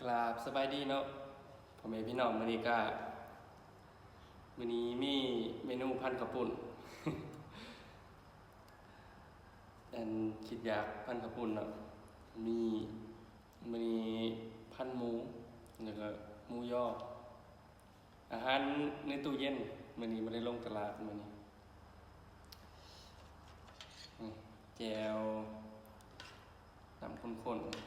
ກາບສະບາຍດີເນາະ ພໍ່ແມ່ພີ່ນ້ອງ. ມື້ນີ້ກະ ມື້ນີ້ມີເມນູພັນເຂົ້າປຸ້ນ ອັນຄິດຢາກພັນເຂົ້າປຸ້ນເນາະ. ມີ ມື້ນີ້ພັນໝູ ແລ້ວກະໝູຢໍ. ອາຫານໃນຕູ້ເຢັນ ມື້ນີ້ບໍ່ໄດ້ລົງຕະຫຼາດມື້ນີ້. ນີ້ແຈ່ວ ນ້ຳຂຸ້ນໆ ອືມ.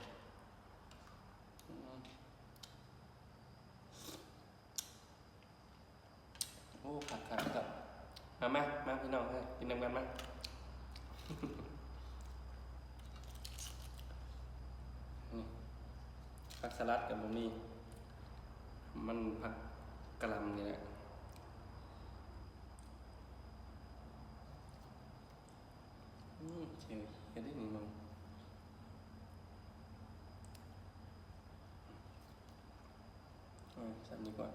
ໂອ້ ຄັກໆ ຄັກ. ມາ ມາ ມາ ພີ່ນ້ອງເອີຍ ກິນນຳກັນມາ. ນີ້ ຜັກສະຫຼັດກະບໍ່ມີ ມັນຜັກກະຫຼ່ຳນີ້ແຫຼະ. ອືມ ເຮັດໄດ້ນີ້ເນາະ. ເອົາ ຊັ້ນນີ້ກ່ອນ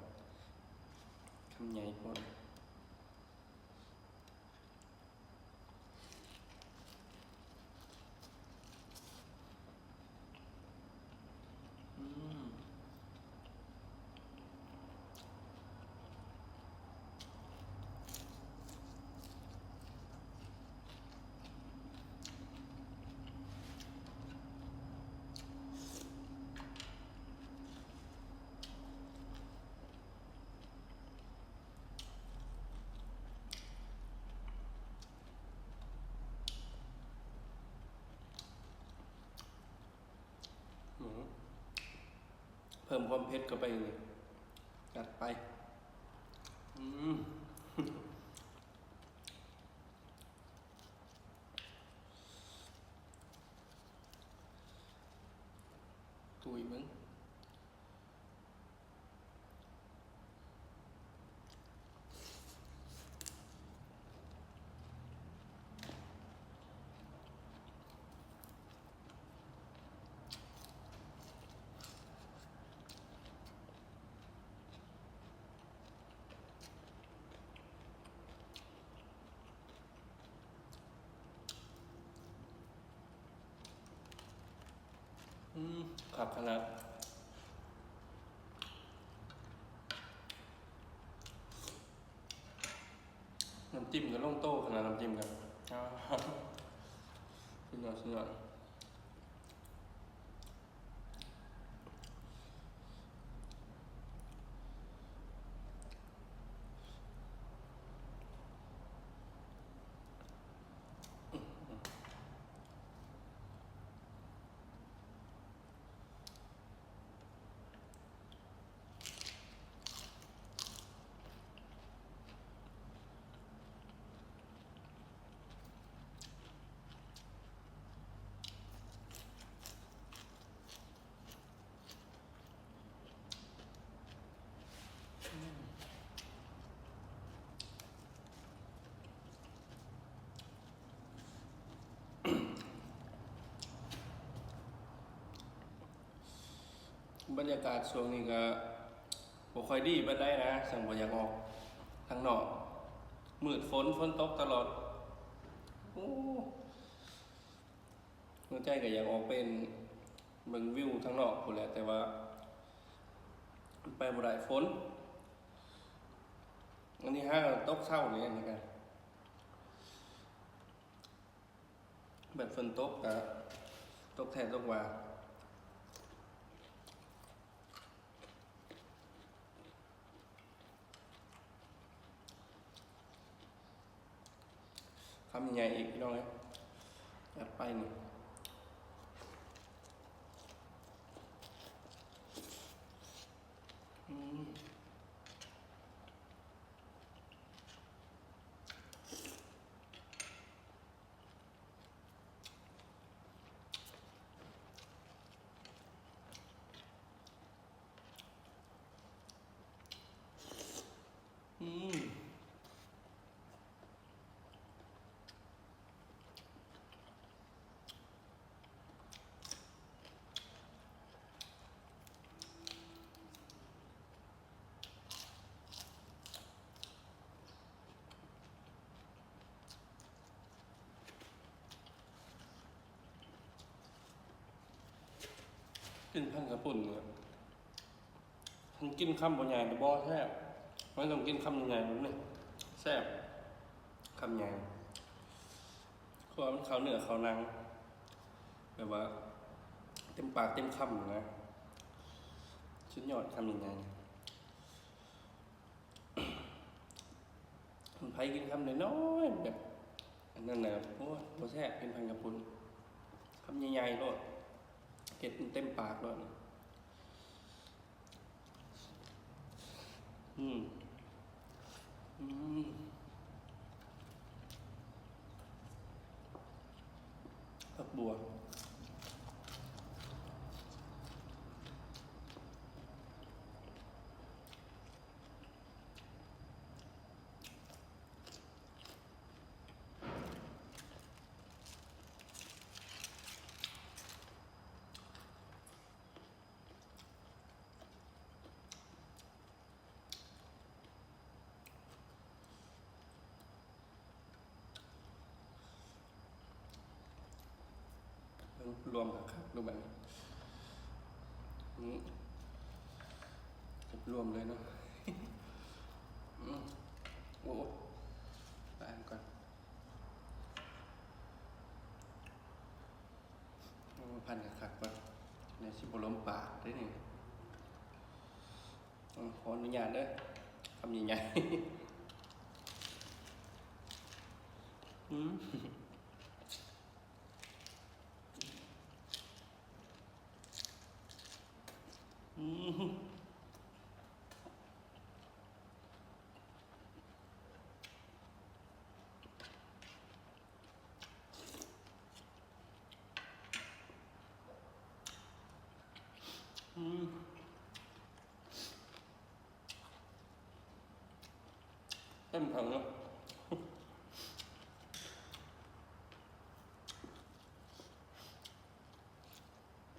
ຄຳໃຫຍ່ໂພດ. ອືມ. ອືມ ເພີ່ມຄວາມເຜັດເຂົ້າໄປນີ້ ຈັດໄປ. ອືມ ຕຸ້ຍເບິ່ງ. ອືມ ຄັກຂະໜາດ. ນ້ຳຈິ້ມກະລົງໂຕຂະໜາດ ນ້ຳຈິ້ມກະ ອາ ສຸດຍອດ ສຸດຍອດ. ບັນຍາກາດຊ່ວງນີ້ກະບໍ່ຄ່ອຍດີປານໃດນະ ຈັ່ງບໍ່ຢາກອອກທາງນອກ. ມືດຝົນ ຝົນຕົກຕະຫຼອດ. ໂອ້ ຫົວໃຈກະຢາກອອກໄປເບິ່ງວິວທາງນອກພຸ້ນແຫຼະ ແຕ່ວ່າໄປບໍ່ໄດ້ ຝົນ. ອັນນີ້ຫາກະຕົກເຊົ້ານີ້ ອັນນີ້ກະ ແບບຝົນຕົກກະຕົກແທ້ຕົກວ່າ. ຄຳໃຫຍ່ອີກ ພີ່ນ້ອງເອີຍ ອັດໄປນີ້. ອືມ. ອືມ. ກິນພັນເຂົ້າປຸ້ນນີ້ ກິນຄຳບໍ່ໃຫຍ່ແຕ່ບໍ່ແຊບ. ມັນຕ້ອງກິນຄຳໃຫຍ່ໆແບບນີ້ ແຊບ. ຄຳໃຫຍ່ ເພາະວ່າມັນເຂົ້າເນື້ອເຂົ້າໜັງ ແບບວ່າເຕັມປາກເຕັມຄຳນະ. ສຸດຍອດ ຄຳໃຫຍ່ໆ. ໃຜກິນຄຳນ້ອຍໆ ແບບອັນນັ້ນນະ ໂອ້ຍ ບໍ່ແຊບ. ກິນພັນກະພຸ້ນ ຄຳໃຫຍ່ໆໂລດ ເຮັດເຕັມປາກໂລດ. ອືມ ອືມ ຜັກບົວ. ເບິ່ງລວມຄັກໆ ດູບັດນີ້. ອືມ ລວມເລີຍເນາະ. ອືມ ໂອ້ ໄປກ່ອນ. ໂອ້ ພັນຄັກໆ ວ່າ ແນວຊິບໍ່ລົມປາກເດ້ນີ້. ຂໍອະນຸຍາດເດີ ຄຳໃຫຍ່ໆ. ອືມ ອືມ. ອືມ ເຕັມຖັງເນາະ.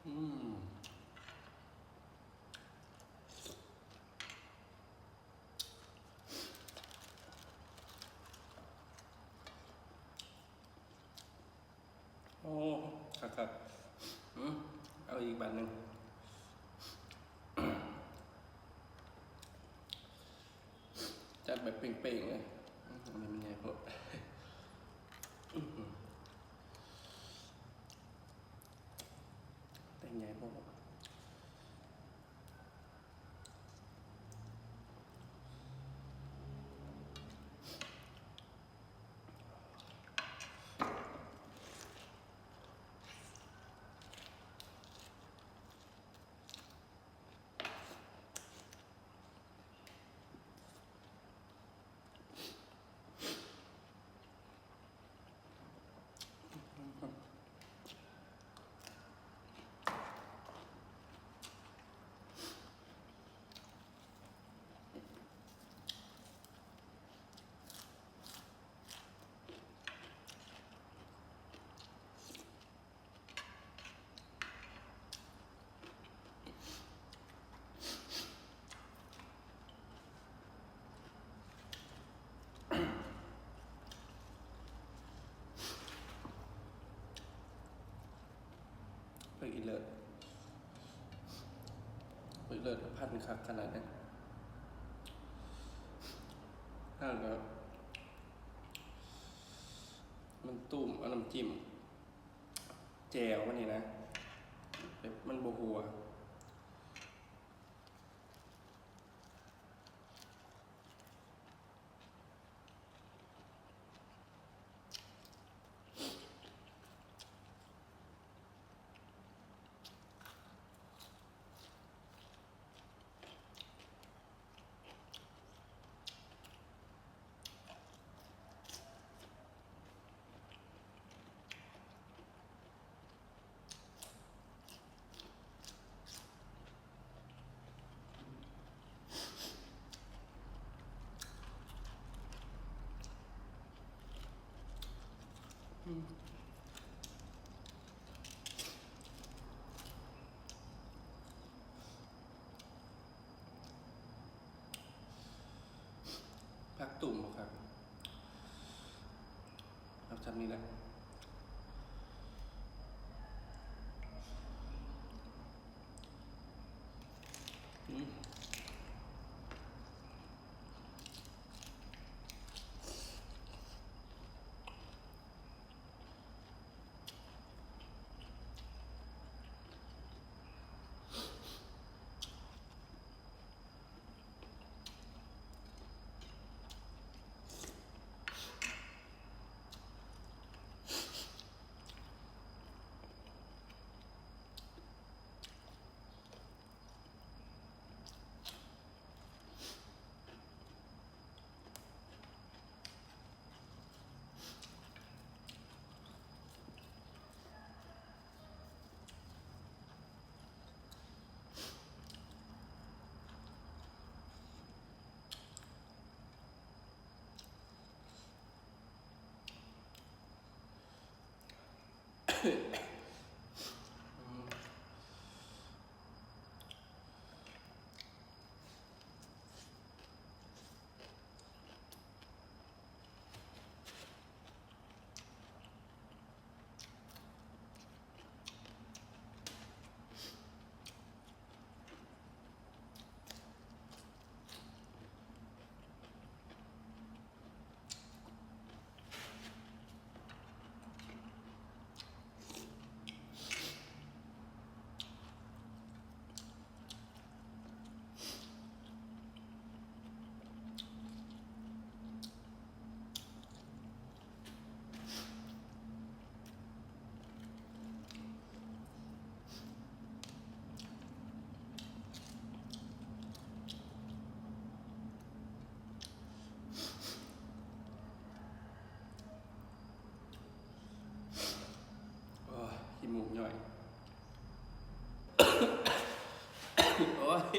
ອືມ. ໂອ້ ຄັກໆ. ອືມ ເອົາອີກບາດໜຶ່ງ. ຈັດແບບເປ່ງໆ ເລີຍ. ອືມ ອັນນີ້ມັນໃຫຍ່ໂພດ. ອືມ ແຕ່ງໃຫຍ່ໂພດ. ເພິ່ນກິນເລີດ ເພິ່ນເລີດ ພັນຄັກຂະໜາດນັ້ນ. ແລ້ວກໍມັນຕຸ້ມເອົານ້ຳຈິ້ມ ແຈ່ວມັນນີ້ນະ ແບບມັນບໍ່ຫົວ. ອືມ ຜັກຕຸ້ມບໍ່ຄັກ ເອົາຊ່ຳນີ້ແຫຼະ. ອືມ ມູກຍ່ອຍ. ໂອ້ຍ